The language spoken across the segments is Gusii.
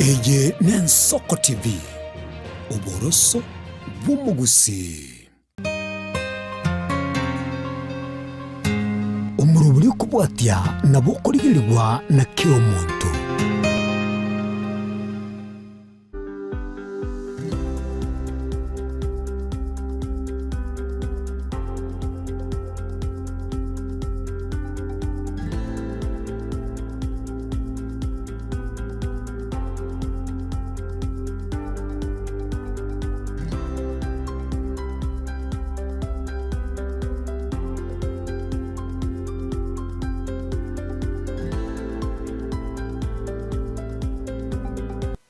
Eye n'Ensoko TV, oboroso bw'omogusii. Omorobori okobwatia nabo okorigerigwa na kera omonto.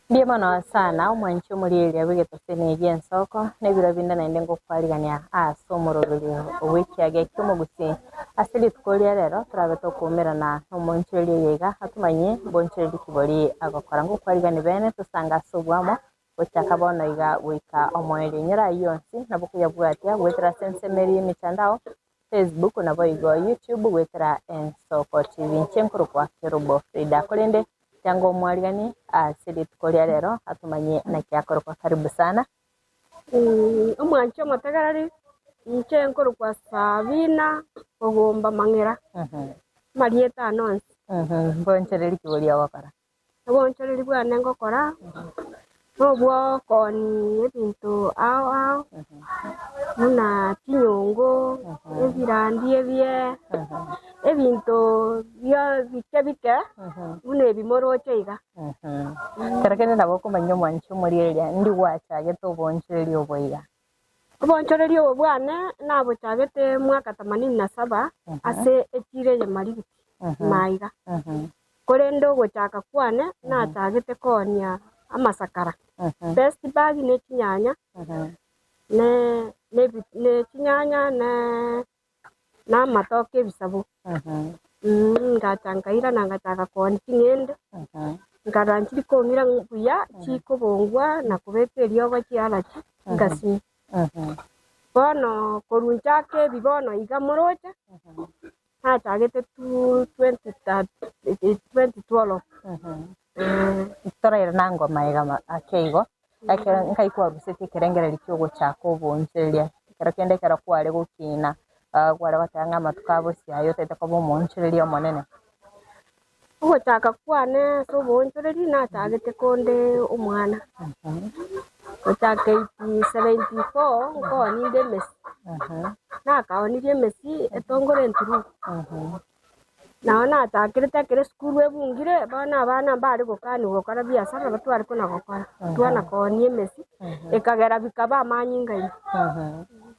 Mbuya mono sana omwanchi omorieria bw'egetoseni gi'ensoko, na ebiro binde naende ngokwarigania ase omoroberio bw'ekiage ki'omogusii. Ase rituko ria rero torabe tokoumerana nomonchereri oyo iga atomanyie mbonchereri ki boria agokora. Ngokwarigania bene tosange ase oboamo gochaka bono iga goika omoerio. Inyora ayio onsi nabo koyabwatia goetera ase ensemo eria y'emetandao, Facebook naboigo YouTube goetera Ensoko TV. Inche nkorokwa Kerubo Frida. Korende tianga omwarigani ase rituko ria rero atomanyie naki akorokwa. Karibu sana. Omwanchi omotegereri, inche nkorokwa Sabina Ogomba Mang'era, amarieta ane onsi. Mbonchereri ki boria ogokora? Obonchoreri bwane ngokora nobwokoni ebinto ao ao, buna chinyongo, ebirandi ebie, ebinto bia bike bike buna ebi moroche iga. Ekero kende nabo okomanya omwanchi omorieria, ndi gwachagete obonchoreri obo iga? Obonchoreri obo bwane nabochagete mwaka themanini na saba ase echiro eye Marigiti maiga. Korende ogochaka kwane nachagete koonia amasakara, best bag ne chinyanya, ne ne chinyanya ne na amatoke ebisabu. Ngacha nkairana ngachaka koonia ching'ende, nkarora nchiri kong'ira buya, chikobongwa na kobeka eriogo chiarachi, ngasinywa. Bono korwa nchake ebi bono iga moroche, nachagete 2012. Torairana ngoma iga ake igo, ekero nkai kwarusetie ekerengererio kia ogochaka oboonchoreria, ekero kende ekero kware gokina, kware goteba ng'a amatuko a bosio aya otagete koba omoonchoreria omonene. Ogochaka kwane ase oboonchoreria nachagete konde omwana, gochaka 1874 nkooni inde emesi, nakaonirie emesi etongore enturugu. Nao nachakerete ekero esukuru ebungire, bono abana mbare gokaniwa gokora biasara nabo tware kona gokora, twana koonia emesi, ekagera bikaba amanyinga ime.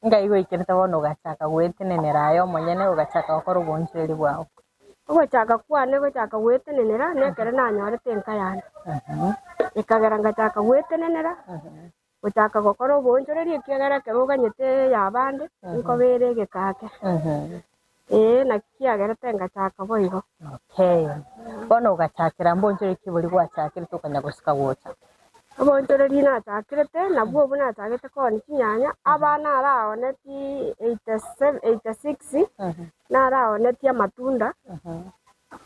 Ngai goikerete bono ogachaka goetenenera aye omonyene, ogachaka gokora oboonchoreri bwao. Ogochaka kwane gochaka gwetenenera nekero nanyorete enka yane, ekagera ngachaka gwetenenera, gochaka gokora oboonchoreria ekiagera ekero oganyete ey'abande, nkobeere egeka ake. Ee, naki kiagerete ngachaka boigo. Okay. Bono ogachakera mboonchoreri ki boria gwachakerete okanya gosika gocha? Oboonchoreria nachakerete, nabwo obwo nachagete koonia chinyanya, abana araoneti 87 86, Naraonetie amatunda,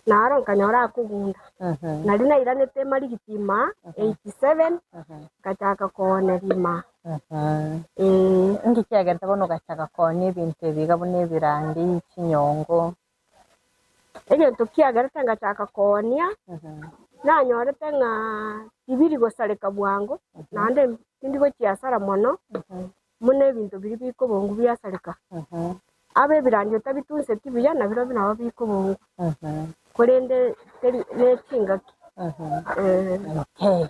naro nkanyora akogunda. Nario nairanete marigiti imaa 87, nkachaka kooneria imaa. Ee. Inki kiagerete bono ogachaka koonia ebinto ebi iga buna ebirandi, chinyongo? Egento kiagerete ngachaka koonia, nanyorete ng'a tibiri gosareka bwango, naende tindi gochia hasara mono, buna ebinto biria bikobongwa biasareka. Abe ebirandio tabitunseti buya, na birobio nabo bikobongwa, korende teri ne chingaki. Okay.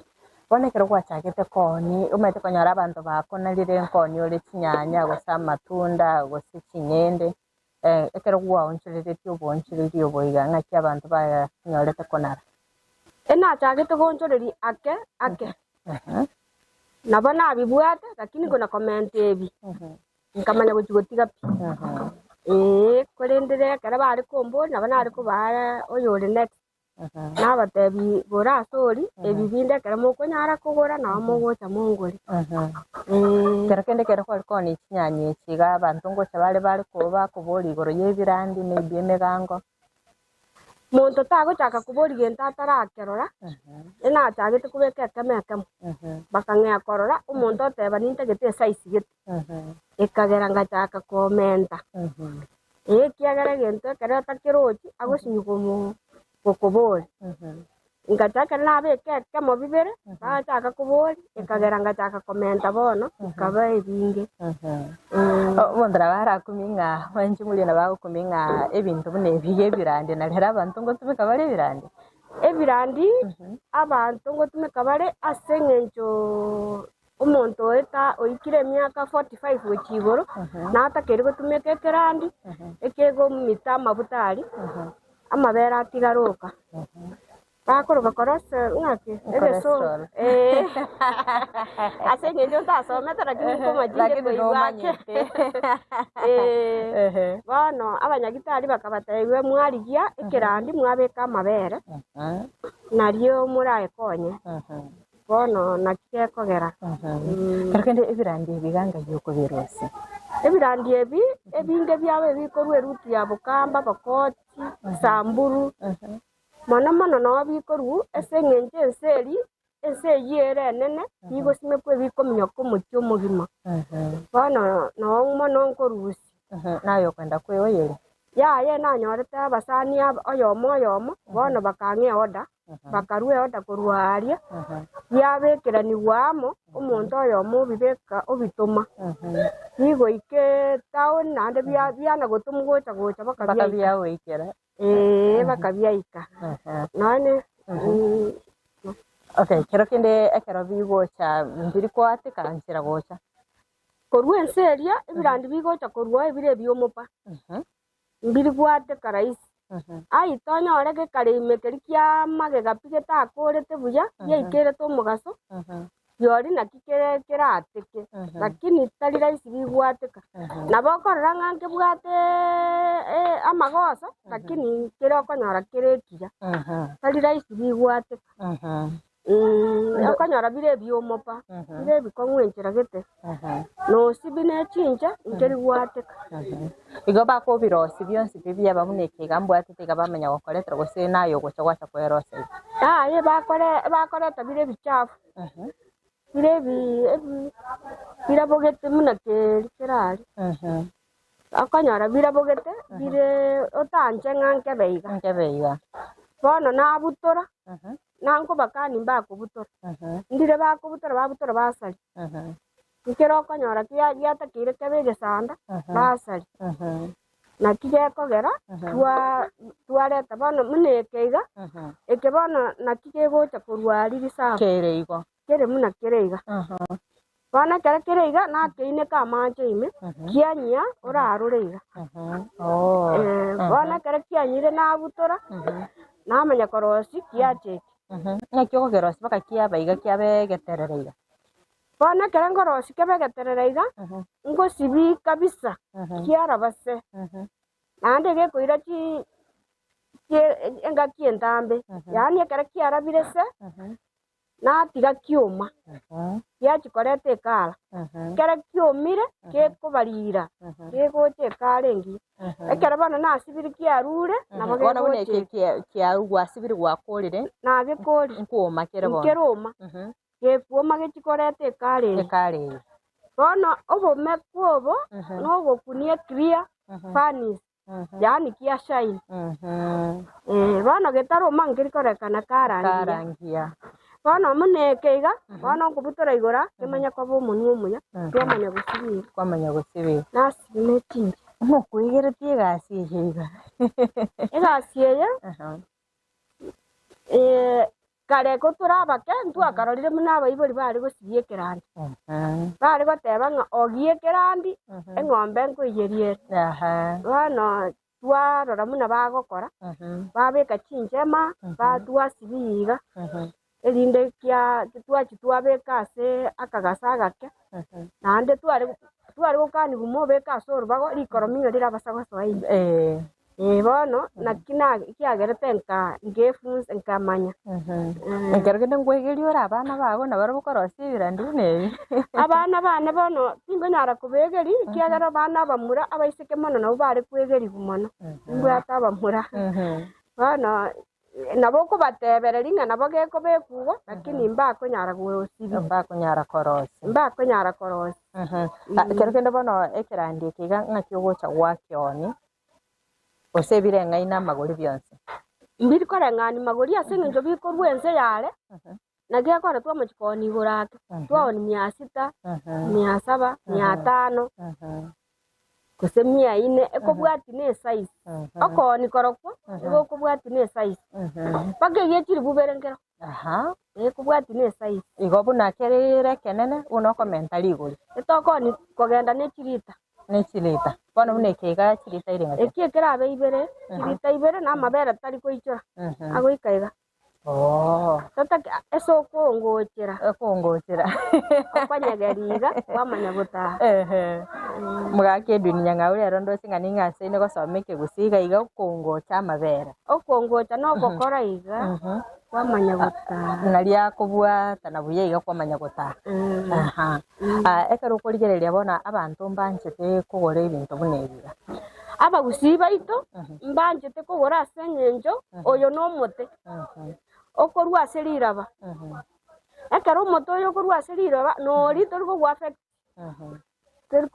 Bono ekero gwachagete koonia, omanyete konyora abanto bakonarire nkoonia ore chinyanya, gose amatunda, gose ching'ende, ekero gwaonchoreretie oboonchoreri obo iga, ng'aki abanto banyorete konara? Enachagete goonchoreria ake ake, nabo nabibwate, lakini kona komenta ebi, nkamanya gochia gotiga pi. Ee, korende rero ekero bare komboria nabo nare kobaa oyore next, nabatebi gora ase oria, ebi binde ekero mokonyara kogora nabo mogocha mongore. Ee. Ekero kende ekero kware koonia chinyanya echi iga abanto ngocha bare bare ko bakoboria igoro ya ebirandi maybe emegango. Monto tagochaka koboria gento atarakerora, enachagete kobeka ekemo ekemo, bakang'ea korora, omonto oteba nintagete esize gete, ekagera ngachaka komenta. Ee ekiagera egento ekero otakerochi agosinywa komo gokoboria. Ngacha ekero nabeka ekemo bibere, bagachaka koboria, ekagera ngachaka komenta bono, bikaba ebinge. Omonto nabo arakumie ng'a mwanche moria nabo agokumia ng'a ebinto buna ebi iga ebirandi na rero abanto ngotumeka bare ebirandi. Ebirandi, abanto ngotumeka bare ase eng'encho omonto oeta oikire emiaka 45 gochia igoro, natakeire gotumeka ekerandi, ekegomita amabuta aria, amabere atigare oka. Bakoroka cholesterol ng'aki? Egesongo. Cholesterol. Eh. Ase eng'encho ntasomete lakini nkomanyete Lakini koigwa ake. nomanyete. Eh. Ehe. Bono abanyagitari bakabatebia mwarigia ekerandi mwabeka amabere nario moraekonye. Bono naki gekogera. Kero kende ebirandi ebi iga ngai okobirusia. Ebirandi ebi ebinge biabo ebikorwa eruti ya Bokamba, Bokoti, Samburu, Mono mono nao bikorwa ase engencho ense eria, ense eyio ere enene, bigosimekwa ebikominyoka omochie omogima. Bono nao mono nkorusia. Naye okwenda kweoyeria? Yaya nanyorete abasani aba oyomo oyomo, bono bakang'a eorder, bakarua eorder korwa aria, biabekeranigwa amo, omonto oyomo obibeka obitoma, bigoika etown naende bia biana gotomwa gocha gocha mpaka Mpaka biaika. biagoikera. Ee, bakabiaika. Nonye Okay, kero kende ekero bigocha mbiri koatika nchera gocha. Korwa ense eria, ebirandi bigocha korwa ebire ebiomo pa, mbiri goateka rahisi. Ai tonyore gekare ime keria kia magega pi getakorete buya, giaikerete omogaso, riori naki kere kerateke, lakini tari rahisi bigwateka. Nabo okorora ng'a nkebwate amagoso, lakini kere okonyora kere ekiya, tari rahisi bigwateka. Okonyora bire ebiomo pa, bire ebikong'u enchera gete, nosibi ne chincha nkeri gwateka. Igo bakobirosia bionsi pi biaba buna eke iga mbwatete iga bamanya gokoretera gose naye ogocha gwacha kweroseria. Yaya bakore bakoreta bire ebichafu, bire ebi ebi birabogete buna keri kerari. Okonyora birabogete bire otanche ng'a nkebe iga. Nkebe iga. Bono nabutora, nankobakani mbakobutora, ndire bakobutora babutora basaria. Nkere okonyora kia giatakeire kebe egesanda, basaria. Naki gekogera twa twareta bono buna eke iga, eke bono naki kegocha korwa aria risabu. Kere igo. Kere buna kere iga. Bono ekero kere iga, nakeineka amache ime, kianyia orarore iga. Bono ekero kianyire nabutora, namanya korosia kiacha eke. Naki okogerosia mpaka kiaba iga kiaba egeterere iga? Bono ekero nkorosia kebe egeterere iga, ngosibia kabisa, kiaraba se, naende gekoira chi chi engaki entambe, yaani ekero kiarabire se, natiga kioma, giachia koreta ekara, ekero kiomire, gekobarira, gegocha ekara engiya. Ekero bono nasibirie kiarure, nabo Bono buna gegocha eke eke. kia kiaru gwasibire gwakorire, Nagekorire. nkwoma kere bono. Nkeroma. Gekuoma gechia koreta ekara eye. Ekara eye. Bono obomeku obo nogokunia clear furnace, yaani kia shine. Bono getaroma nkeri korekana kara ngiya. Kara ngiya. Bono buna eke iga, bono nkobutora igoro kemanye koba omonwa omuya, twamanya gosibia. Kwamanya gosibia. Nasibia ne chinche. Mokoigeretie egasi eye iga. Egasi eye, Kare kotore abake, ntwakarorire buna abaibori bare gosibia ekerandi. Bare goteba ng'a ogie ekerandi, eng'ombe nkoiyeria ere. Bono twarora buna bagokora, babeka chinchema, batwasibia iga, erinde kia twachia twabeka ase akagaso agake, naende tware tware gokanigwa mobeke ase orobago rikoromio rirabasa gosoa ime. Ee bono, naki na kiagerete nka nkefunsa nkamanya. Ekero kende nkwegeria ore abana bago nabarabwo korosia ebirandi buna ebi. Abana bane bono tinkonyara kobegeria, ekiagera abana abamura abaiseke mono nabwo bare kwegerigwa mono, nimbwate abamura. Bono nabo okobatebereria ng'a nabo gekobekwa igo, lakini mbakonyara gosibia. Mbakonyara korosia. Mbakonyara korosia. Ah, Ekero kende bono ekerandi eke iga ng'aki ogocha gwakeoni, gose ebireng'aini amagori bionsi? Mbiri koreng'ani magori ase eng'encho bikorwa ense yare, naki ekore twamochia koonia igoro ake, twaonia mia sita, mia saba, mia tano, gose mia ine, ekobwatia na esize. Okoonia korokwo, nigo okobwatia na esize. Mpaka egie chilifu bere nkero, ekobwatia na esize. Igo buna kere ekenene, buna okomenta rigori. Etokoonia kogenda ne chilita. Ne chilita. Bono buna eke iga chilita ere ng'aki? Eki ekerabe ibere, chilita ibere, na amabere tari koichora, agoika iga. Oo. Totake ase okongochera. Okongochera. Okonyegeria iga, kwamanya gotara. Ehe. Mogaka Edwin Nyang'au rero ndoche ng'a ning'o aseine gosoma ekegusii iga iga okongocha amabere. Okongocha na ogokora iga, kwamanya gotara. Naria akobwatana buya iga kwamanya gotara. Aha. Ah, ekero okorigereria bono abanto mbanchete kogora ebinto buna ebi iga. Abagusii baito mbanchete kogora ase engencho oyo nomote okorwa ase riraba. Ekero omote oyo okorwa ase riraba nori tori kogwa affect, tori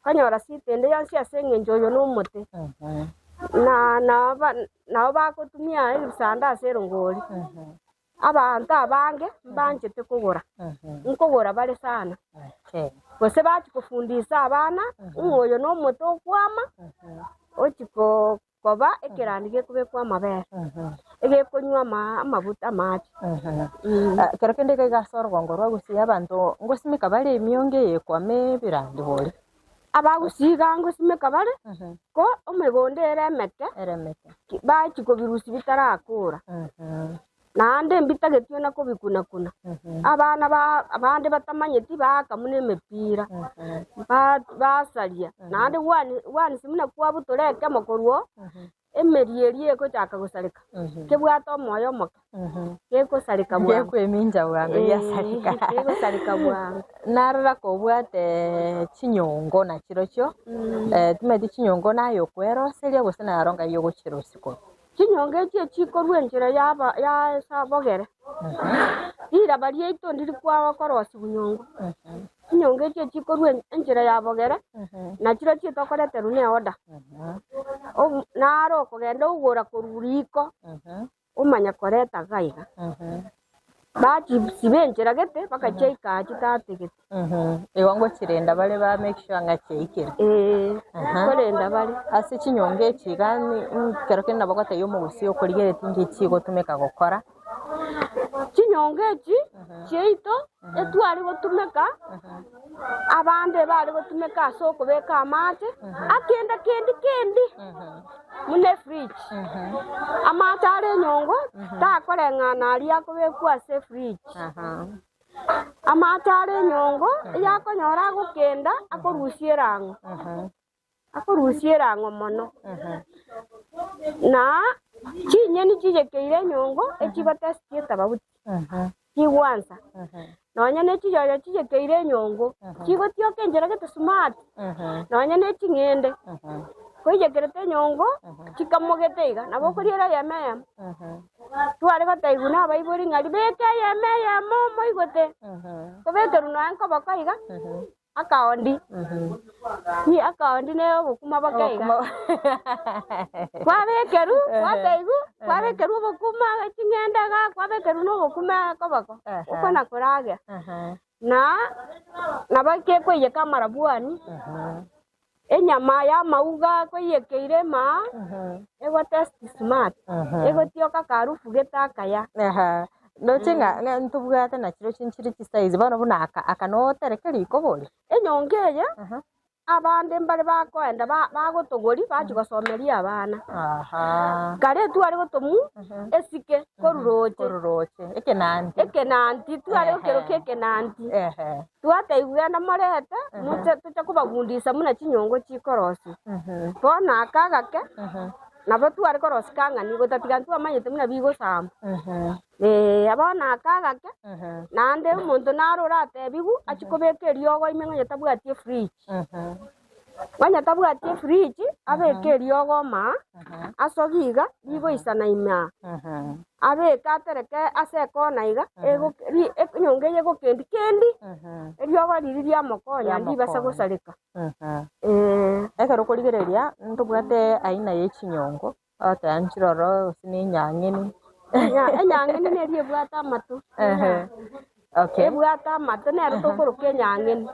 konyora shida ende yonsi ase engencho oyo nomote. Na nabo bagotumia ebisanda ase erongori. Abanto abange mbanchete kogora, nkogora bare sana. Gose bachia kofundisa abana ng'a oyo nomote okwama, ochia koba ekerandi gekobekwa amabere, egekonywa amabuta amache. Ekero kende iga iga ase orogongo rwa gusii abanto ngosimeka bare emiongo eye ekwama ebirandi bori. Abagusii iga ngosimeka bare, ko emegondo ere emeke, bachia kobirusia bitarakora. Naende mbitagetwe na kobikuna-kuna. Abana ba abande batamanyeti baaka buna emepira, basaria. Naende gwanisi buna kwabutora ekemo korwa oo, emeria eria egochaka gosareka, kebwate omoyo omoke, gegosareka bwango. Gekwemincha bwango giasareka. Gegosareka bwango. Narora kobwate chinyongo nachirochio, timanyeti chinyongo naye okweroseria gose naro ngai ogochirosia korwa? Chinyongo echi echikorwa enchera y'aba y'asabogere, riraba riaito ndiri kwaba korosigwa nyongo. Chinyongo echi echikorwa enchera ya bogere, na chirochio tokoreterwa ne order. Naro okogenda ogora korwa riko, omanya koreta iga iga. Bachisiba enchera gete, bakachiaika chitatigete. Igo ngochirenda bare ba make sure ng'a chiaikire. Ee, nkorenda bare. Ase chinyongo echi iga ekero kende nabo ogotebia omogusii okorigeretie inki chigotumeka gokora. Chinyongo echi chiaito etware gotumeka, abande bare gotumeka ase okobeka amache, akende kende kendi buna efridge. Amache are enyongo takoreng'ana aria akobekwa ase efridge. Amache are enyongo eyakonyora agokenda akorusia erang'o. Akorusia erang'o mono. Na chinyeni chiyekeire enyongo echigotestia etababuti, chigwansa. Nonya ne chiyoyo chiyekeire enyongo, chigotioka enchera gete smart, nonya ne ching'ende, koiyekerete enyongo, chikamogete iga, nabo okoriera eyemo eyemo. Tware gotebiwa na abaibori ng'a ribeka eyemo eyemo moigote, kobekerwa nonya nkoboko iga. Akaondi, akaondi ne obokima boke iga. Kwabekerwa, kwateigwa, kwabekerwa obokima ching'ende iga, kwabekerwa na obokima koboko, okona koragera. Na nabo kekoiyeka amarabwani, enyama ya amauga koiyekeire emaa, ego taste smart, egotioka akaharufu gete akaya. Ndoche ng'a ng'a ntobwate na chirochio nchire chisize bono buna aka aka notereke riko bori. Enyongo eye, abande mbare bakoenda ba- bagotogoria bachia gosomeria abana. Kare tware gotomwa esike korwa roche. Korwa roche, ekenanti. Ekenanti, tware gokeroka ekenanti. Twatebiwa genda morete, moche toche kobagundisa buna chinyongo chikorosiwa. Bono aka agake, Nabo tware korosia kang'ani, gotatiga ntwamanyete buna bigosambwa. Ee, bono aka agake, naende omonto naro oratebigwe achie kobeka eriogo ime ng'a onye tabwati efridge. Onye tabwati efridge, abeke eriogo omaa, asogie iga, rigoisana ime aa. Abeke atereke ase ekona iga, ego ri enyongo eye egokendi kendi, eriogo riria riamokonya ndibasa Riamokonya. gosareka. Eh. Ekero okorigereria, ntobwate aina ye chinyongo, ogoteba nchiroro gose na enyang'eni. Enyang'eni neri ebwate amato. Ehe. Okay. Ebwate amato nero tokoroka enyang'eni.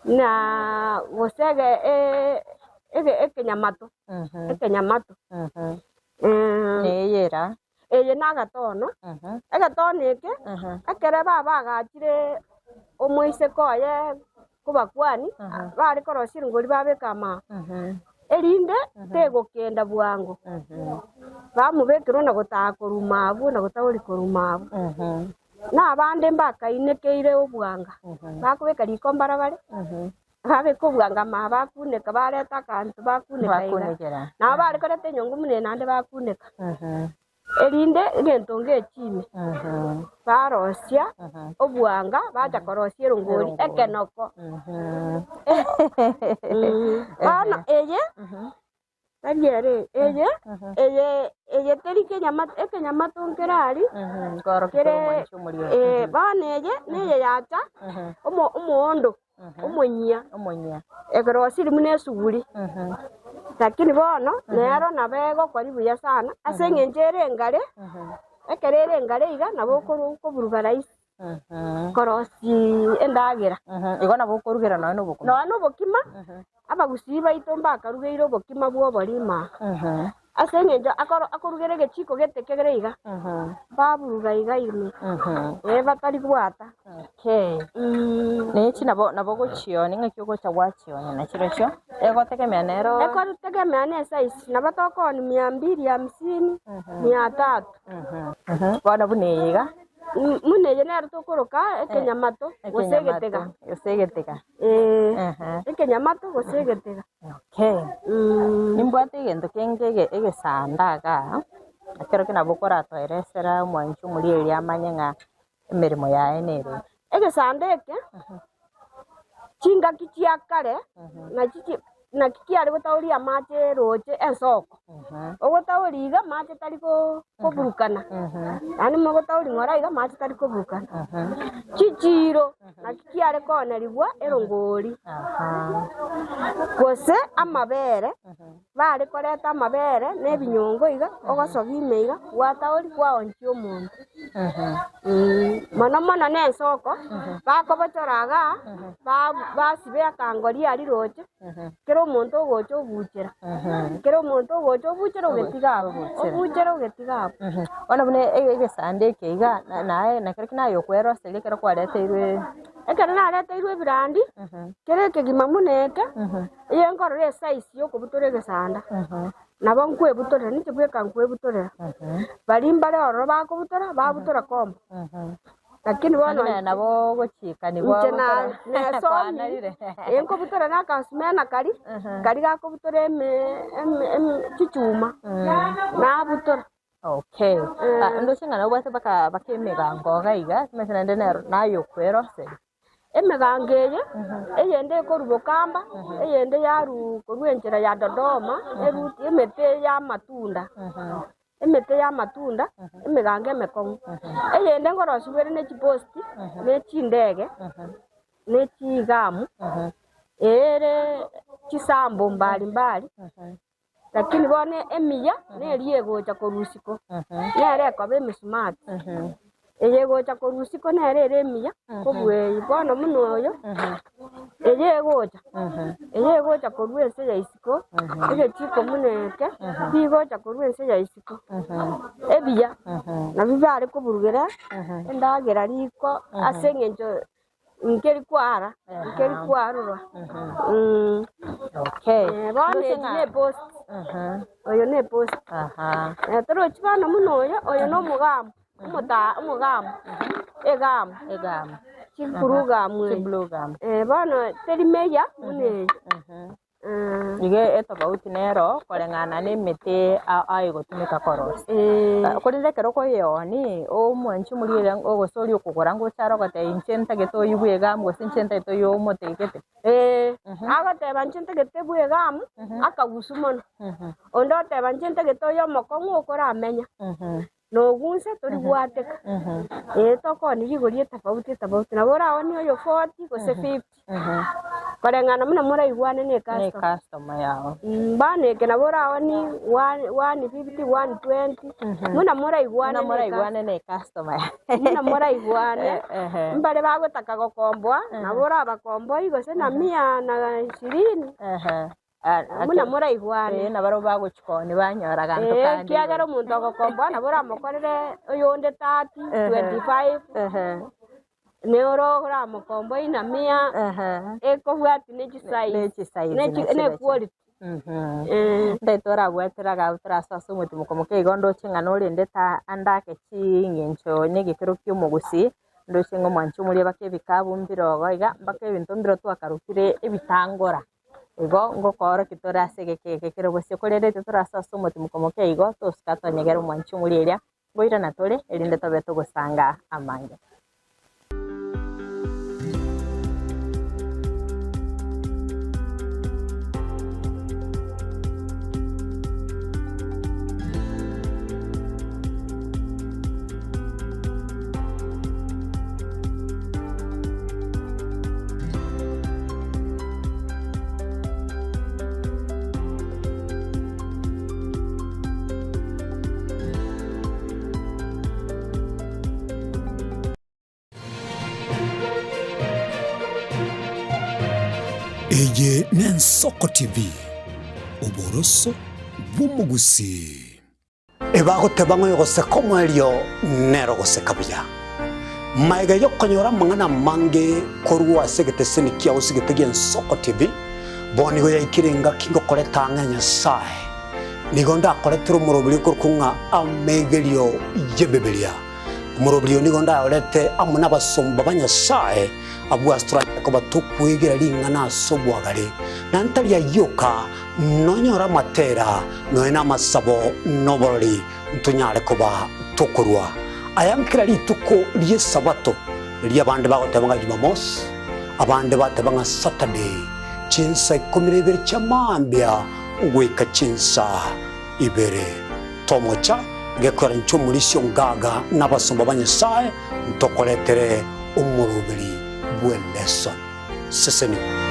Na gose ege e- ege ekenyamato, ekenyamato. Neyera. Eye nagatono, egetono eke, ekere baba agachire omoiseke oye kobakwani, bare korosia erongori babeka amaa, erinde tegokenda bwango. Bamobekerwa na gotaka koruma abwo na gotaori koruma abwo. Na abande mbakainekeire obwanga, bakobeka riko mbarabare, babeka obwanga maa bakuneka bareta akanto bakuneka iga. Bakunekera. Nabo bare koreta enyongo buna eye naende bakuneka, erinde egento ngechime. Barosia obwanga bacha korosia erongori ekenoko. Bono eye Tari ere eye, eye eye teri kenyama ekenyamato nkere aria, kere eh, bono eye neye yacha omo omoondo omonyia, ekerosiri buna esuguri. Lakini bono nero nabo egokori buya sana ase eng'encho ere engare, ekero ere engare iga nabo okoru okoburuga rahisi. Korosia endagera. Igo nabo okorugera nonya na obokima. Nonya na obokima, abagusii baito mbakarugeire obokima bw'oborimo aa. Ase eng'encho akoro akorugera egechiko gete kere iga, baburuga iga ime, ee batari gwata. Okay. Na echi nabo nabo ogochionia ng'aki ogocha gwachionia nachirochio, egotegemea nero. Ekotegemea na esize, nabo tokoonia mia mbili hamsini, mia tatu. Bono buna eye iga. Buna eye nero tokoroka ekenyamato gose egetega. Gose egetega. Ee, ekenyamato gose egetega. Okay. Nimbwate egento kenge ege egesanda igaa, ekero ki nabo okoratoeresera omwanchi omoria erio amanye ng'a emeremo yaye nere. Egesanda eke, chingaki chia kare, nachi chi naki kiare gotaoria amache roche ensoko. Ogotaoria iga amache tari ko koburukana, yaani mogotaoria ng'ora iga amache tari koburukana. Chichiiro naki kiare koonerigwa erongori, gose amabere, bare koreta amabere na ebinyongo iga, ogosogia ime iga, gwataoria gwaonchia omonto. Mono mono nensoko, bakobochora igaa, basibe akangoria aria roche, kera omonto ogocha obuchera, kera omonto ogocha obuchera ogetiga abwo, obuchera ogetiga abwo. Bono buna egesanda eke iga, naye nakerokio naye okweroseria ekero kwareteirwe. Ekero nareteirwe ebirandi, kere ekegima buna eke, eye nkorora esize ya okobutora egesanda, nabo nkwebutorera, ninche bweka nkwebutorera. Baria mbare ororo bakobutora, babutora kombo. Lakini bono Lakini nabo ogochikanigwa inche na gotora nesomi kwanarire. eh, nkobutora na akasumena kari kari gakobutora eme eme eme chichuma nabutora. Okay. Ah, ndoche ng'a nobwate baka baka emegango iga iga, omanyete naende nero naye okweroseria. Emegango eye, eyende ekorwa Bokamba, eyende yarwa korwa enchera ya Dodoma, eruti emete y'amatunda. Emete y'amatunda, emegango emekong'u, eyende ngorosigwa ere ne chiposti, ne chindege, ne chigamu, ere chisambo mbali mbali, lakini bono emiya neria egocha korwa isiko, nere ekoba emesumati. Eye egocha korwa isiko nere ere emiya kobua eye. Bono buna oyo, eye egocha, eye egocha korwa ense ya isiko, egechiko buna eke, bigocha korwa ense ya isiko, ebiya, nabio biare koburugera endagera riko ase eng'encho nkeri kwara, nkeri kwarorwa. Okay. Bono eki ne epost, oyo ne epost. Torochi bono buna oyo, oyo na omogambo. Omota omogamu, egamu, Egamu. chikurugamu eye. Chiblugamu. Eh, bono teri meya buna eye. Igo etofauti nero koreng'ana na emete ayegotumeka korosia. Korende ekero okoyeoonia, omwanchi omoria oria gose oria okogora ngocha are ogotebia inche ntagete oyio bwa egamu gose inche ntagete oyio omotegete. Ee, agoteba inche ntagete bwa egamu, akagusu mono. Onde oteba inche ntagete oyo omokong'u okoramenya. Nogunse tori gwateka. Ee, tokoonia rigori etofauti etofauti. Nabo oraoonie oyo forty gose fifty, koreng'ana buna moraigwane na Ne ecustomer. customer yao. Bono eke nabo oraoonie one one fifty, one twenty, buna moraigwane Buna na moraigwane na ecustomer yao. Buna moraigwane, Ehe. mbare bagotaka gokomboa, nabo orabakomboe gose na mia na ishirini. Ehe. Buna moraigwane. Ee, nabarabwo bagochia koonia banyora ganto Ee, kande ekiagera igoro. omonto ogokomboa nabo oramokorere oyonde 30, 25, Ehe, nere oramokomboe ina mia, ehe. ekobwatia ne chisize, Ne chisize ne chi nachio ne nachio. quality. Mhm. Ee. Ntaete orabwatera iga abwo torasoe ase omotimoko moke igo ndoche ng'a norende ta ande ake ching'encho na egekero kia omogusii, ndoche ng'a omwanchi omoria mpaka ebikabu mbire igo iga, mpaka ebinto mbire twakarokire ebitangora. Igo ngokoorokia tore ase egeka eke kere bosio, korende intwe torasoe ase omotimoko moke igo, tosuka twanyegere omwanchi omoria eria, ngoirana tore, erinde tobe togosanga amange. Eye n'Ensoko TV, oboroso bw'omogusii. Ebagoteba ng'a oyogoseka omoerio nere ogoseka buya. Magega y'okonyora amang'ana amange korwa ase egeteseni kiao ase egete gi'Ensoko TV, bono nigo yaikire engaki ngokoreta ang'e Nyasae. Nigo ndakoretere omoroberi okorokwa ng'a Amegerio y'Ebibilia. Omoroberi oyo nigo ndayorete amo nabasomba ba Nyasae, abwo ase toranyare koba tokwegera ring'ana ase obwagare, na ntari ayio oka, Nonyore amatera, nonya namasabo, na oborori, ntonyare koba tokorua aya kera rituko ri'Esabato, riria abande bagoteba ng'a Jumamosi, abande bateba ng'a Saturday, chinsa ikomi na ibere chia mambia goika chinsa ibere. Tomocha gekwera inche omorisia ongaga na abasomba ba Nyasae, ntokoretere omoroberi bw'elesson. Sesenigwa.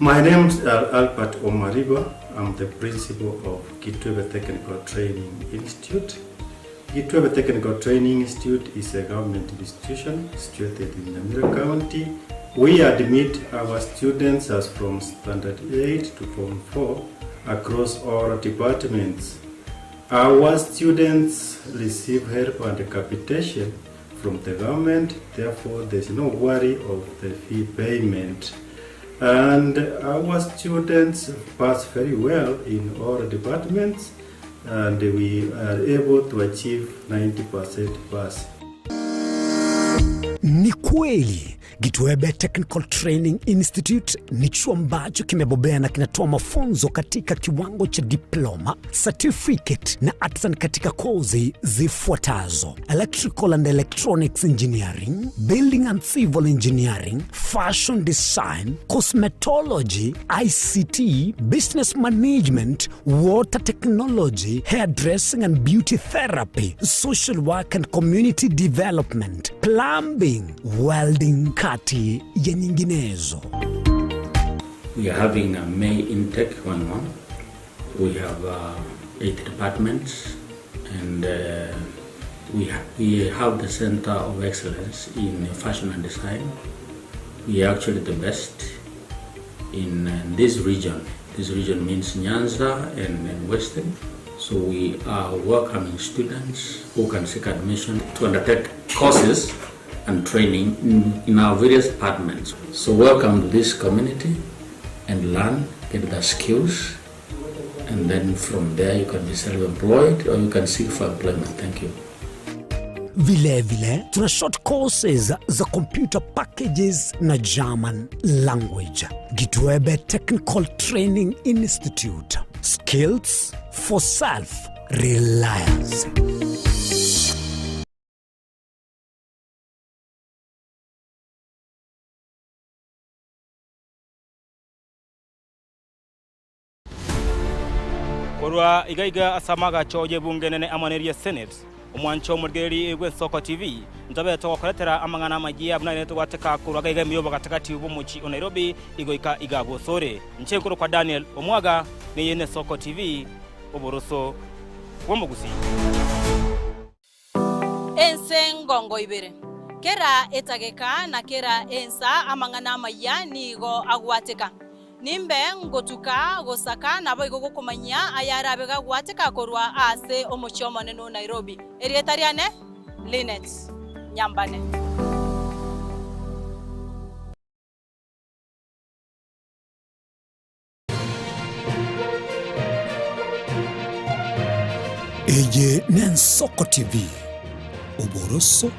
My name is Albert Omariba. I'm the principal of Kitwebe Technical Training Institute. Gitwebe Technical Training Institute is a government institution situated in Nyamira County. We admit our students as from Standard 8 to Form 4 across all departments. Our students receive help and capitation from the government, therefore there's no worry of the fee payment. And our students pass very well in all departments and we are able to achieve 90% pass. Ni kweli Gitwebe Technical Training Institute ni chuo ambacho kimebobea na kinatoa mafunzo katika kiwango cha diploma, certificate na artisan katika kozi zifuatazo: Electrical and Electronics Engineering, Building and Civil Engineering, Fashion Design, Cosmetology, ICT, Business Management, Water Technology, Hairdressing and Beauty Therapy, Social Work and Community Development, Plumbing, Welding kati ya nyinginezo. We are having a May intake going on. We have 8 departments and we, ha we have the Center of Excellence in Fashion and Design. We are actually the best in this region. This region means Nyanza and Western. So we are welcoming students who can seek admission to undertake courses and training in, in our various departments. So welcome to this community and learn, get the skills And then from there you can be self-employed or you can seek for employment. Thank you. Vile vile tuna short courses za computer packages na German language. Gitwebe Technical Training Institute. Skills for self reliance. Korwa iga iga ase amagacho y'ebunge enene amo neria Senate, omwancho omorigereria bw'Ensoko TV, ntobe togokoretera amang'ana amayia buna aye togwateka korwa iga iga ime y'obogatagati bw'omochie o Nairobi igoika iga bosore. Inche nkorokwa Daniel Omwaga, neye n'Esoko TV, oboroso bw'omogusii. Ense ngongo ibere. Kera etageka na kera ensa amang'ana amayia nigo agwateka. Nimbe ngotuka gosaka naboigo gokomanyia ayarabe gagwateka korwa ase omochie omonene o Nairobi. Erieta riane Linet Nyambane. Eye n'Ensoko TV, oboroso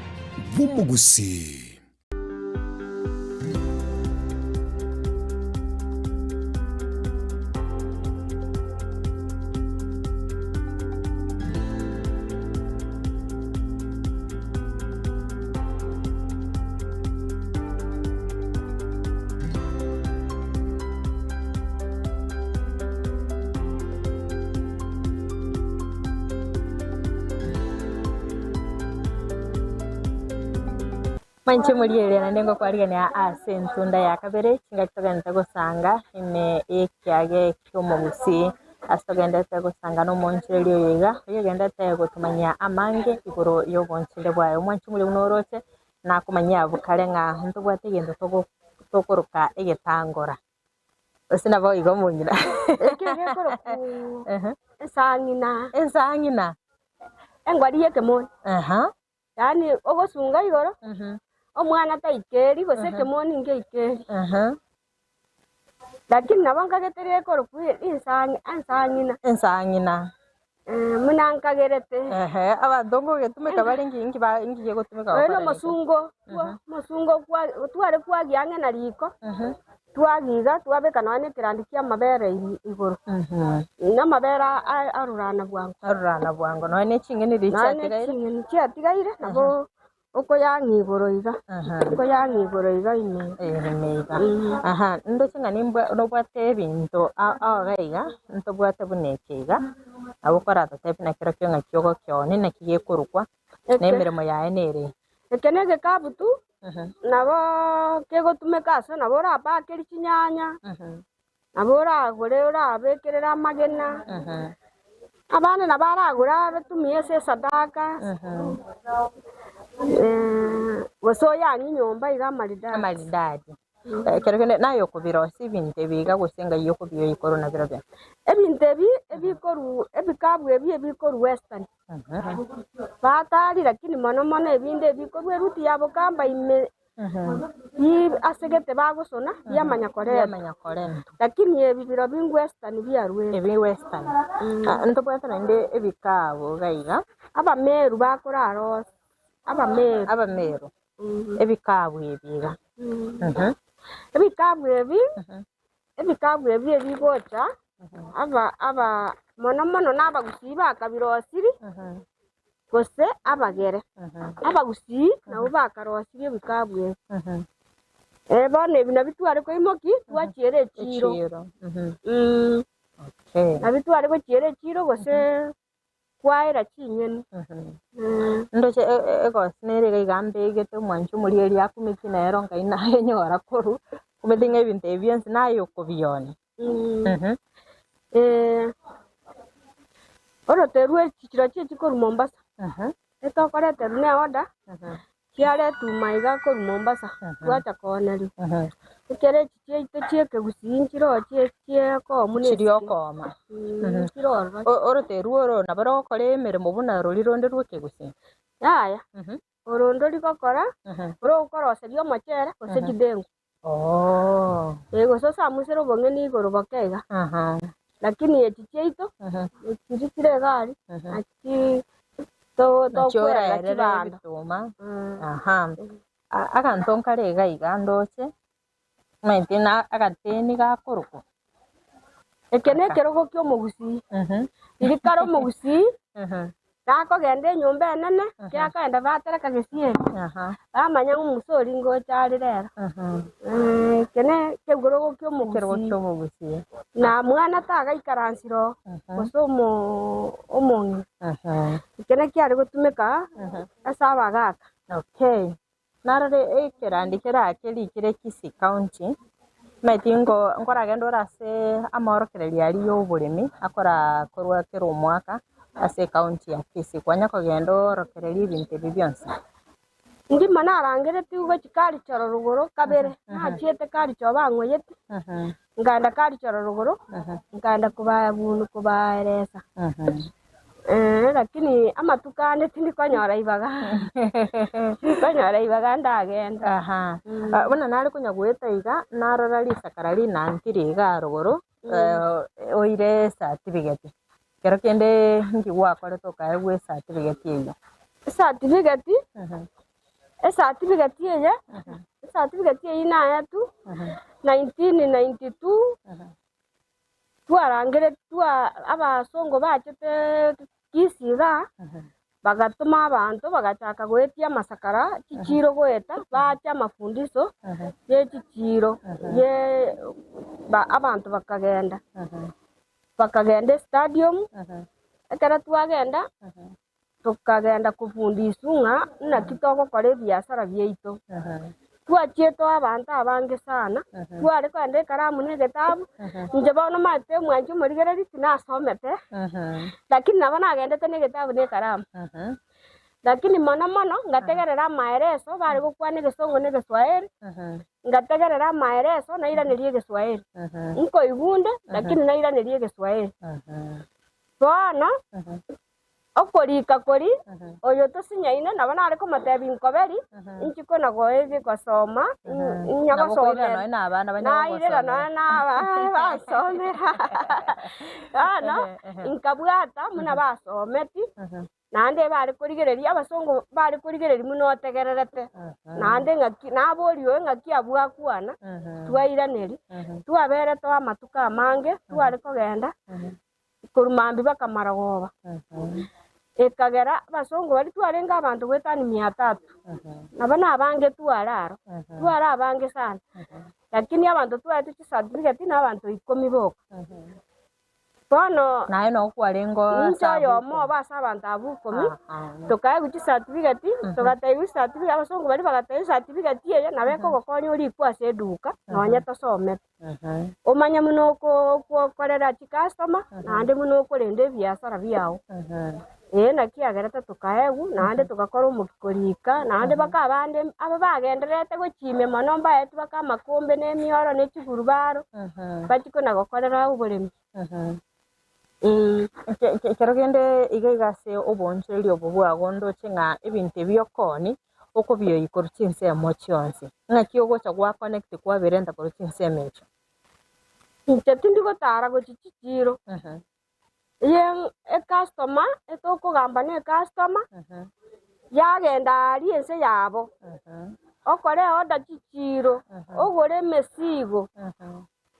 bw'omogusii. Manche morigereria naende ngokwarigania ase entunda ya kabere, chingaki togenderete gosanga ime y'ekiage ki'omogusii. Ase togenderete gosanga nomoonchoreria oyo iga, oyio ogenderete gotomanyia amange igoro y'oboonchoreria bwaye. Omwanche omoria buna oroche, Nakomanyia abwo kare ng'a ntobwate egento tokoroka egetangora. Gose nabo igo omong'ina? Ekio gekorokwa esang'ina. Esang'ina. Engwari y'ekemoni. Yaani ogosunga igoro, omwana taikeri gose ekemoni ngeikeri. Lakini nabo nkagete gekorokwa ensang'ina. Ensang'ina. Buna nkagerete. Ehe, abanto ngogetumeka bare nki nki ba nki gegotumeka Oyo gokora iga? nomosungo, omosungo tware kwagia ang'e na riko, twagiga twabeka nonya na ekerandi kia amabere igoro, na amabere arurana bwango. Arurana bwango, nonya na eching'eni riria Nonya na chiatigaire. eching'eni chiatigaire nabo Okoyang'a igoro iga, okoyang'a igoro iga ime. Ime iga. Aha, ndoche ng'a nimbwa nobwate ebinto ao ao iga iga, ntobwate buna eke iga, nabo okoratotebie naki kerokio ng'aki ogokeoni, naki gekorokwa, na emeremo yaye nere. Eke na egekabu tu, nabo kegotumeka ase nabo orapakerie chinyanya, nabo oragore orabekerere amagena, abande nabo aragore abatumie ase esadaka, gose oyanywe nyomba iga amaridadi. Amaridadi. Ekero kende naye okobirosia ebinto ebi iga gose ngai okobioyia korwa nabirobio? Ebinto ebi ebikorwa ebikabu ebi ebikorwa Western, batari lakini mono mono ebinde ebikorwa eruti ya Bokamba ime Ase gete bagosona biamanya korentwa, lakini ebi birobio Western biarwete. Ebi Western. Ntobwate naende ebikabu iga iga. Abameru bakorara ose, Abameru. Abameru, ebikabu ebi iga. Ebikabu ebi, ebikabu ebi ebigocha, aba aba mono mono nabagusii bakabirosiri. Gose abagere. Abagusii nabwo bakarosirie ebikabu ebi. Eh, bono ebi nabio tware koimokia twachiera echiiro. Nabio tware gochiera echiiro gose kwaera chinyeni. Ndoche egosi nere iga iga mbegete omwanchi omorieria akumeti nero ngai nayenyora korwa, omanyete ng'a ebinto ebi bionsi naye okobionia. Oroteru chirochio chikorwa Mombasa, etokoreterwa ne order, chiaretwa maiga korwa Mombasa, twacha koonerigwa. Ekero echi chiaito chi'ekegusii nchiroo chie chiekomu na Chiria esike. okooma. Nchiroo ororo. Oroteru oro nabo rogokora emeremo buna roria ronde rw'ekegusii? Yaya, oro ndori gokora, orokoroseria omochere gose chidengu. Oo. Ee, gose osamusere obong'eni igoro boke iga. Aha. Lakini echi chiaito, echiri chire egari, nachi Nachio tokwerera oraerere chibando. ebituma. Aha. Aganto nkare iga iga ndoche, omanyete na agateni gakorokwa. Eke na ekerogo kia omogusii. Riria kare omogusii, gakogenda enyomba enene, kiakogenda batereka gesieri, bamanya ng'a omusa oria ngocha are rero. Eke ne ekerogo kia Ekerogo omogusii. kia omogusii. Na mwana tagaikaransire oo, gose omong'ina. Eke nakiare gotumeka ase abagaka. Okay. Narore ekerandi kera kerikire Kisii County, omanyete nkoragenda ore ase amaorokererio aria ya oboremi akora korwa kera omwaka ase ecounty ya Kisii. Kwanya kogenda oorokererie ebinto ebi bionsi. Ndimo narangeretigwe gochia Karichoro rogoro kabere, nachiete Karichoro bang'oyeti, nkaenda Karichoro rogoro, nkaenda kobaeresa. Lakini amatuko ande tindikonyora ibaga, tindikonyora ibaga ndagenda. Aha. Buna nare konya goeta iga, narora risakara rinantire iga rogoro, oire ecertificate. Kero kende nki gwakorete okaegwa ecertificate eyio? Ecertificate, ecertificate eye, ecertificate eyio naetwe 1992, twarangire twa abasongo bachete Kisii igaa, bagatoma abanto bagachaka goetia amasakara chichiro goeta, bacha amafundiso ye chichiro ye abanto bakagenda. Bakagenda estadium, ekero twagenda, tokagenda kofundiswa ng'a naki togokora ebiasara biaito. Twachiete abanto abange sana, tware kogenda ekaramu na egetabu, inche bono omanyete omwanchi omorigereri tinasomete, lakini nabo nagendete na egetabu na ekaramu. Lakini mono mono, ngategerera amaereso bare gokwana egesongo na egeswahili, ngategerera amaereso nairaneria egeswahili. Nkoigwa lakini nairaneria egeswahili. Bono, okorika kori, oyo tosinyaine nabo nare komotebia nkoberi, inchi kona gosoma, nyagosomera. Nairera nonya na basomera. Bono, nkabwata buna basometi, naende bare korigereria, abasongo bare korigereria buna otegererete. Naende ng'aki naboria oyo ng'aki abwo akwana, twairaneri, twaberete amatuko amange, tware kogenda, korwa mambia mpaka marogoba. Ekagera abasongo baria twarenge abanto goetania mia tatu, nabo nabange tware aro, tware abange sana. Lakini abanto twaetwe chicertificate na abanto ikomi boka. Bono Naye no kwarenge inche oyomo obo ase abanto abwo ikomi, tokaegwa chicertificate, togatebigwa chicertificate, abasongo baria bagatebia certificate eye nabo ekogokonya orikwe ase eduka, nonye tosomete. Omanye buna okokorera chicustomer, naende buna okorenda ebiasara biago. Ee naki agerete tokaegwa, naende togakora omoki korika, naende mpaka abande aba bagendererete gochimia mono mbaetwe mpaka amakombe na emioro na echigurubaro, bachie kona gokorera oboremi. Ekero kende iga iga ase oboonchoreri obo bwago ndoche ng'a ebinto ebi okoonia, okobioyia korwa chinsemo chionsi. Ng'aki ogocha gwa connect kwaberenta korwa chinsemo echio? Inche tindigotara gochia chichiro, eye ecustomer etokogamba na ecustomer, yagenda aria ense yabo, okore order chichiro, ogore emesigo,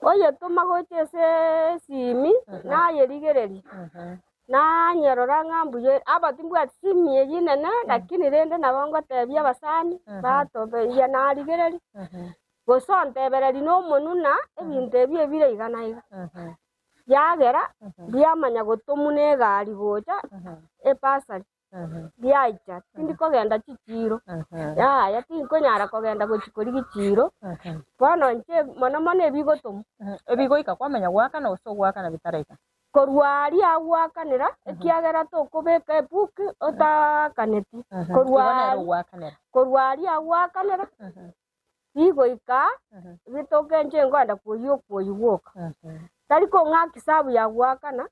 oyetoma gocha ase esimi, nayerigereria, nanyerora ng'a mbuya aba timbwati simu eywo nene, lakini rende nabo ngotebia abasani, batobeyia narigereria, gose ontebereria na omonwe na ebinto ebio ebire iga na iga. Yagera, biamanya gotomwa na egari gocha, epasari, biaicha, tindikogenda chichiro, yaya tinkonyara kogenda gochia korigia chiro, bono inche mono mono ebigotomwa. Ebigoika kwamanya goakana gose ogoakana bitaraika? Korwa aria agoakanera, ekiagera tokobeka ebook otaakaneti. Igo nere ogoakanera. Korwa aria agoakanera, bigoika, bitoke inche nkoenda koyia okoyia gwoka. Tari kong'aka esabu ya goakana,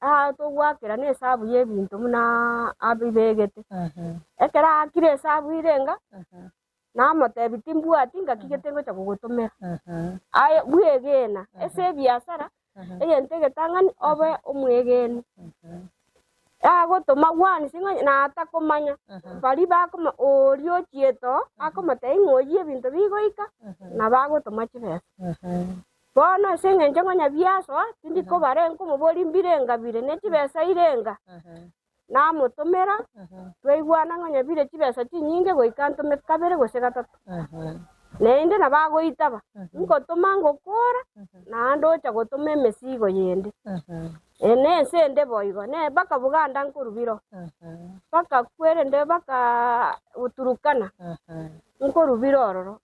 aa togoakera na esabu ya ebinto buna abibegete. Ekero aakire esabu irenga, namotebia timbwati ngaki gete ngocha kogotomera. Aye bwegena, ase ebiasara. Egento egetang'ani obe omwegeni. Agotoma gwansi ng'a natakomanya, baria bakoma oria ochiete oo, akomotebia ng'a oyie ebinto bigoika, nabo agotoma chibesa. Bono ase eng'encho ng'a biasoa, tindi kobara nkomoboria mbirenga bire, ne chibesa irenga, namotomera, twaigwana ng'a bire chibesa chinyinge goika ntome kabere gose gatato. Naende nabo agoitaba, ngotoma ngokora, naende ocha gotoma emesigo yende. Na ense ende boigo, ne mpaka Buganda nkorubiro, mpaka kwerende mpaka Turukana nkorubire ororo.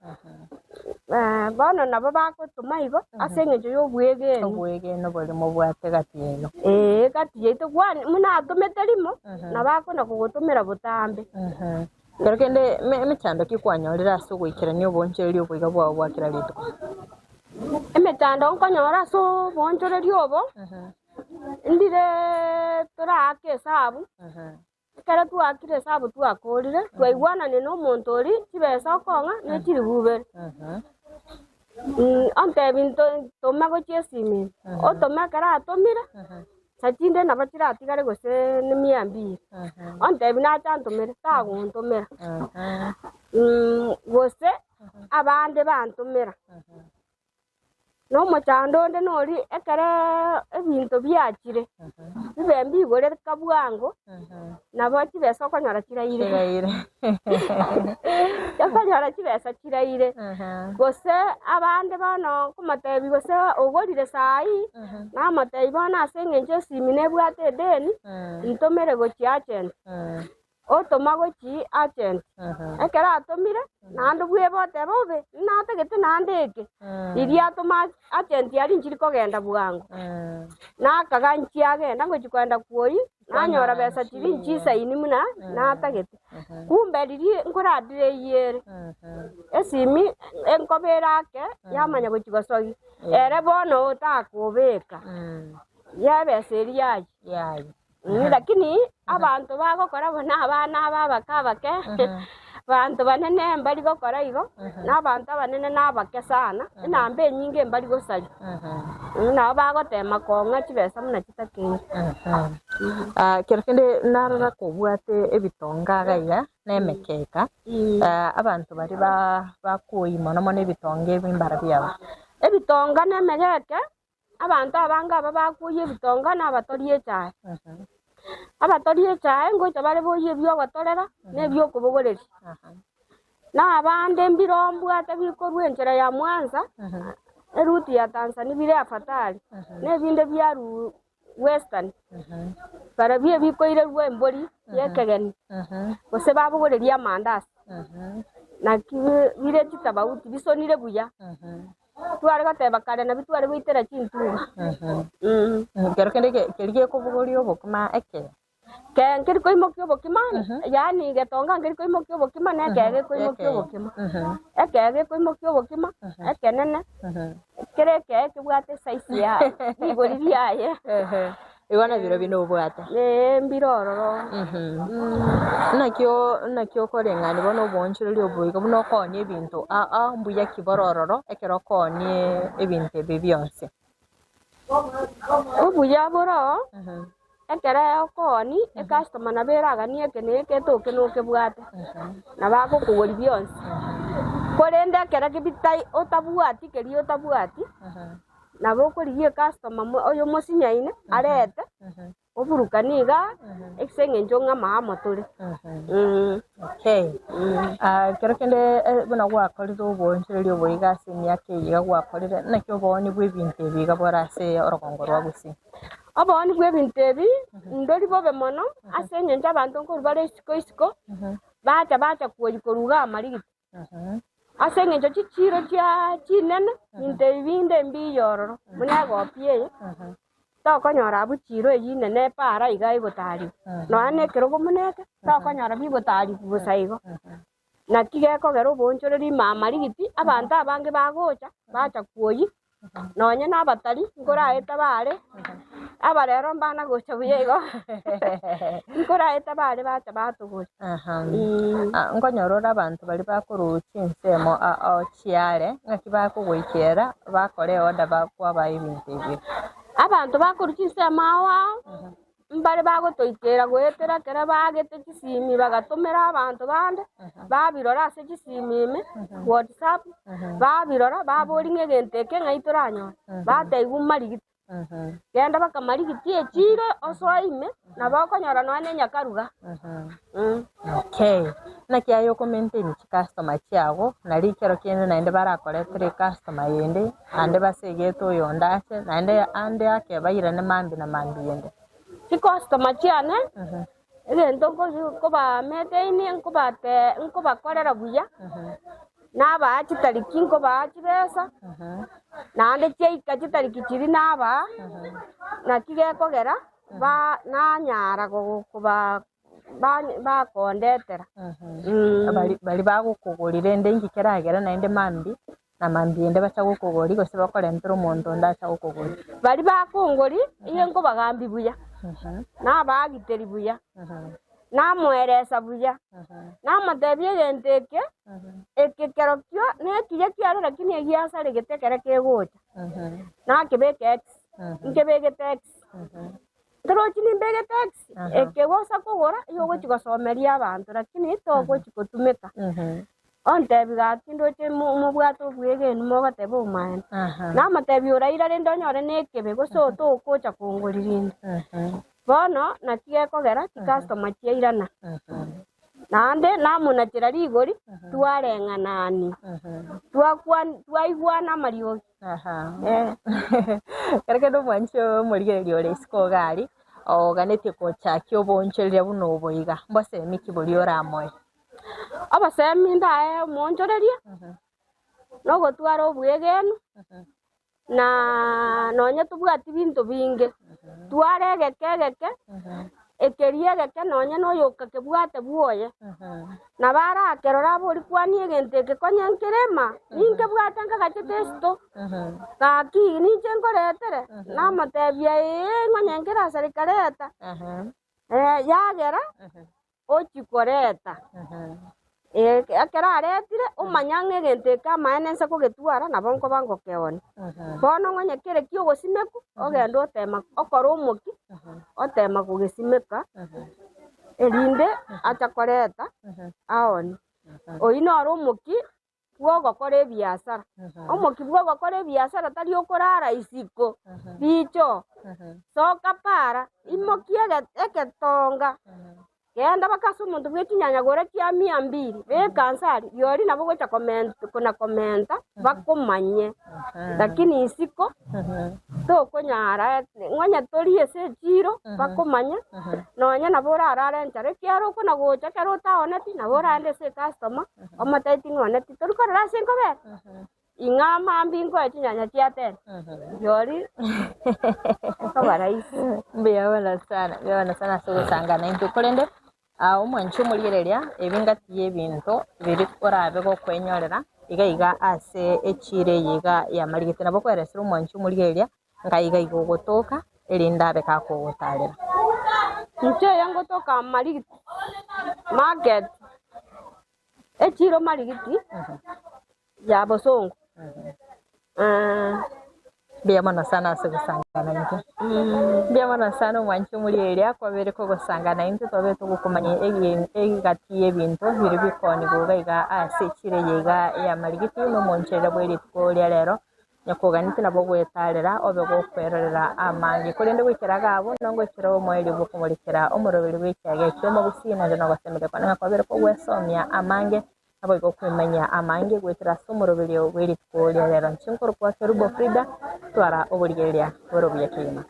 Bono nabo bagotoma igo ase eng'encho y'obwegeni. Obwegeni boria mobwate gati yaino. Ee, gati yaito kwani buna atomete rimo, nabo akona kogotomera botambe. Ekero kende emechando ki kwanyorire ase ogoikerania oboonchoreria oboiga bwao bwa kera rituko? Emechando nkonyora ase oboonchoreria obo, ndire toraake esabu, ekero twaakire esabu twakorire, twaigwanania na omonto oria chibesa okong'a ne chilifu ibere. Ontebia nto- toma gochia esimi ime, otome ekero atomire, Nsa chinde nabo chiratigare gose nemia mbili, ontebia nache antomere, tagontomera. Gose abande bantomera. Na omochando onde noria ekero ebinto biachire, bibe mbigoreka bwango, nabo chibesa okonyora chiraire. Okonyora chibesa chiraire. Gose abande bono nkomotebia gose ogorire saii, Namotebia bono ase engencho esimi nebwate edeni, ntomere gochia agent. Otoma gochia agent. Ekero atomire, naende bwebe oteba obe, natagete naende eke. Riria atoma agent aria nchiri kogenda bwango. Nakaga nchiagenda ngochia kogenda kwoyia, nanyora besa chiria nchisaini buna natagete. Kumbe riria nkoradire eyio ere, esimi enkoba ere ake yamanya gochia gosogia. Ere bono otakobeka yebesa eria yaye. Lakini abanto bagokora buna abana aba abake abake, banto banene mbari gokora igo, na abanto abanene na abake sana, enamba enyinge mbari gosaria. Nabo bagotema kong'a chibesa buna chitakeire. Kero kende narora kobwate ebitonga iga iga, na emekeka, abanto baria bakoyia mono mono ebitonga ebi mbara biabo. Ebitonga na emegeke, abanto abange aba bakoyia ebitonga na abatoria echae. Abatoria echae ngocha bare boyie ebiogotorera na ebiokobogoreria. Na abande mbirombwate bikorwa enchera ya Mwanza, eruti ya Tanzania bire afadhali, na ebinde biarwa Western, barabwo ebikoirerwa embori y'ekegeni, gose babogorerie amandasi, naki bire chitabauti bisonire buya. Tware goteba kare nabio tware goitera chintuga. Ekero kende keria gekobogoria obokima ekee. Kee nkeri koimokia obokima, yaani getonga nkeri koimokia obokima na ekee gekoimokia obokima. Ekee gekoimokia obokima, ekenene, kera ekee kebwate esize yaye, rigori riaye. Igo nabirobio binde obwate. Ee, mbire ororo. Naki o- naki okoreng'ania bono oboonchoreria obo iga buna okoonia ebinto aa aa mbuya ki bore ororo ekero okoonia ebinto ebi bionsi? Obuya bore oo, ekero okoonia, ecustomer nabo eraganie eke na eke etoke nokebwate, nabo agokogoria bionsi. Korende ekero bitai otabwati keria otabwati, nabo okorigia ecustomer mo oyomosinyaine arete, Oburukani iga, ase eng'encho ng'a amo tore. Okay. Ah, ekero kende eh, buna gwakorire oboonchoreria obo iga ase emiaka eye iga gwakorire, naki obooni bwa ebinto ebi iga bore ase orogongo rwa Gusii? Obooni bwa ebinto ebi, ndori bobe mono, ase eng'encho abanto nkorwa bare isiko isiko, bacha bacha kwoyia korwa iga amarigiti. Ase engencho chichiiro chia chinene, binto ebi binde mbiya ororo, buna egopi eye, tokonyora abwo chiiro eyio inene epaara iga egotaarigwa, nonya na ekerogo buna eke, tokonyora bigotaarigwa bosa igo. Naki gekogera oboonchoreri ime amarigiti, abanto abange bagocha, bacha kwoyia, Nonye nabatari nkoraete bare, abarero mbana gocha buya igo, nkoraete bare bacha batogora. Ah, Nkonyora ore abanto baria bakorwa chinsemo ao chiare, ng'aki bakogoikera bakore eorder bakwabaa ebinto ebio. Abanto bakorwa chinsemo ao ao, mbare bagotoikera goetera ekero baagete chisimi bagatomera abanto bande, babirora ase chisimi ime, whatsapp, babirora baboria ng'a egento eke ng'ai toranyore, batebiwa marigiti. Genda bakamarigiti echiro osoe ime, nabo okonyora nonya na enyakaruga. Okay. Naki aye oko maintain chicustomer chiago, nari ekero kende naende barakoretere ecustomer yende, naende basegete oyonde ache, naende ande ake bairane mambia na mambia ende. Chicustomer chiane, egento nko- nkoba maintain nkobate nkobakorera buya, nabaa chitariki nkobaa chibesa, naende chiaika chitariki chiria nabaa, naki gekogera ba nanyara go- koba ba- bakondetera. Bari bari bagokogorire rende inki keragere naende mambia, na mambia ende bacha gokogori gose bakorentera omonto onde acha gokogori. Baria bakongori, inye nkobagambia buya, nabagiteri buya, namoeresa buya, namotebia egento eke, eke kerokio nekiya kiare lakini egiasaregete ekere kegocha, nakebeka X, nkebegete X. Torochi nimbegete X, eke gosa kogora igo ogochi gosomeria abanto lakini togochi gotumeka. Ontebia gaki ndoche mobwate obwegenu mogoteba obomaene. Namotebia oraira rende onyore nekebe gose togocha kongori rinde. Bono naki gekogera chicustomer chiairana. Naende namonachera rigori twareng'anania, twakwan twaigwana amariogi. Eh. Ekero kende omwanchi omorigereria ore isiko iga aria, oganetie gochakia oboonchoreria buna obo iga, mbosemi ki boria oramoe? Obosemi ndae omoonchoreria, nogotwara obwegenu, na nonye tobwati binto binge, tware egeke egeke, ekeria egeke nonye na oyokakebwate bwoye, nabo arakerore abori kwani egento eke konya nkerema, ninkebwate nkagachete esito, gaki ninche nkoretere, namotebia ee ng'onye nkerasare kareta, yagera ochia koreta. Ekero aretire, omanya ng'a egento eke amaene nse kogetwara, nabo nkoba ngokeonia. Bono ng'onye kere ki'ogosimekwa, ogende otema okore omokia, otema kogesimeka, erinde acha koreta aonie. Oyio noro omokia bw'ogokora ebiasara. Omokia bw'ogokora ebiasara tari okorara isiko, riicho, soka para, imokia ege- egetonga, genda mpaka ase omonto bwe chinyanya gora chia mia mbiri, beka nse aria, rirorio nabo ogocha koment kona komenta bakomanye, lakini isiko tokonyara ng'onye torie ase echiro bakomanye, nonya nabo orarare enchara, ekiagera okona gocha ekero otaoneti nabo oraende ase ecustomer. Omotebi ting'one titori korora ase enkobera, ing'a mambia nkoe chinyanya chia tene, riori ekoba rahisi. Mbuya mono sana, mbuya mono sana ase ogosangana intwe. Korende ah, omwanchi omorigereria, ebi ngati y'ebinto biri orabe gokwenyorera iga iga ase echiro eye iga ya Marigiti. Nabo okweresera omwanchi omorigereria ng'a iga iga ogotoka, erinde abe kakogotarera. Inche eye ngotoka Marigiti market, echiro Marigiti ya Bosongo. Mbuya mono sana ase ogosangana intwe. Mbuya mono sana omwanchi omorieria kwabere kogosangana intwe twabe togokomanya egati y'ebinto biri bikonigwa iga iga ase echiro eye iga ya Marigiti na omoncherere bwe rituko ria rero. Nyakoganete nabo ogwetarera obe gokwerorera amange, korende goikera iga abwo nongoikera omoerio bw'okomorekera omoroberi bw'ekiage ki'omogusii naende nogosemeria kwane ng'a kwabere kogwesomia amange, naboigo okwemanyia amange goetera ase omoroberio bwe rituko ria rero. Inche nkorokwa Kerubo Frida, twara oborigereria bore obuya kegima.